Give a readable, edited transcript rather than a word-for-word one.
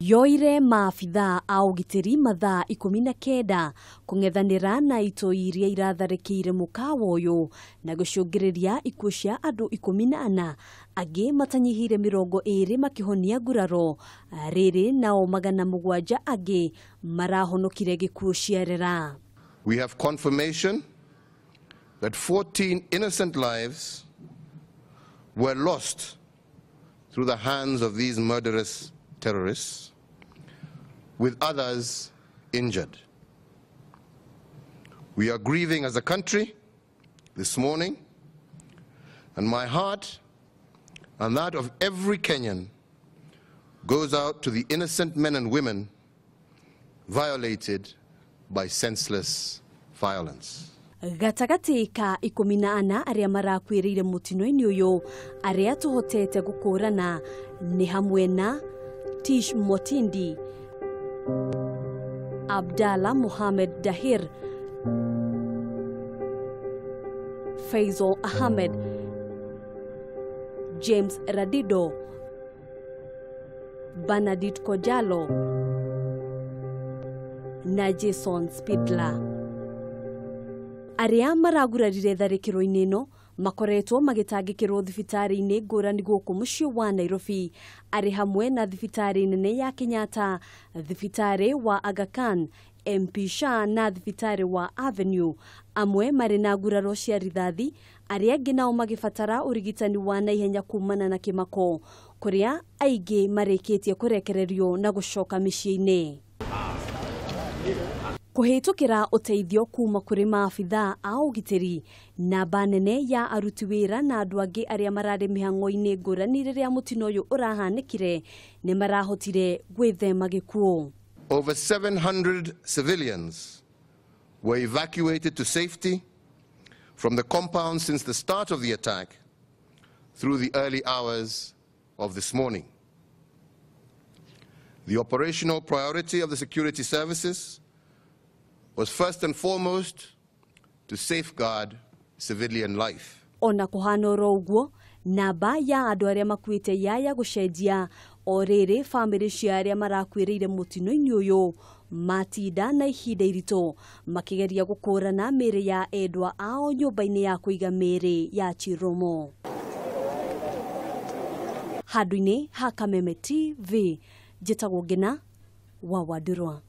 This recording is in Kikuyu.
Yoire maabithaa a ũgitĩri mathaa 19 kũng'ethanĩra na itoi iria iratharĩkĩire mũkawa ũyũ na gũcũngĩrĩria ikuũ cia andũ 14, angĩ matanyihĩire 20 makĩhonia nguraro, rĩrĩ nao 700 angĩ marahonokire gĩkuũ ciarera. We have confirmation that 14 innocent lives were lost through the hands of these murderous terrorists, with others injured. We are grieving as a country this morning, and my heart and that of every Kenyan goes out to the innocent men and women violated by senseless violence. Gatagatĩ ka 14 arĩa marakuĩrĩire mũtino-inĩ ũyũ, arĩa tũhotete gũkũrana nĩ hamwe na Tish Motindi, Abdallah Mohamed Dahir, Faisal Ahmed, James Radido, Bernadette Kojalo na Jason Spidler. Arĩa maragurarire tharĩkĩro-inĩ ĩno makoretwo magĩtangĩkĩrwo thibitarĩ-inĩ ngũrani gũkũ mũciĩ wa Nairobi, arĩ hamwe na thibitarĩ nene ya Kenyatta, thibitarĩ wa Aga Khan, MP Shah na thibitarĩ wa Avenue. Amwe marĩ na nguraro cia rithathi, arĩa angĩ nao magĩbatara ũrigitani wa naihenya kumana na kĩmako, kũrĩa aingĩ marĩkĩtie kũrekererio na gũcoka mĩciĩ-inĩ. Kũhĩtũkĩra ũteithio kuma kũrĩ maabithaa a ũgitĩri, namba nene ya aruti wĩra na andũ angĩ arĩa mararĩ mĩhang'o-inĩ ngũrani rĩrĩa mũtino ũyũ ũrahanĩkire nĩ marahotire gwĩthema gĩkuũ. Over 700 civilians were evacuated to safety from the compound since the start of the attack through the early hours of this morning. The operational priority of the security services was first and foremost to safeguard civilian life. Ona kũhana oro ũguo, namba ya andũ arĩa makuĩte yaya gũcenjia o rĩrĩ bamĩrĩ cia arĩa marakuĩrĩire mũtino-inĩ ũyũ matinda na ihinda iritũ makĩgeria gũkũrana mĩĩrĩ ya endwa ao nyũmba-inĩ ya kũiga mĩĩrĩ ya Chiromo. Handũ-inĩ ha Kameme TV, njĩtagwo Ngina wa Wandurwa.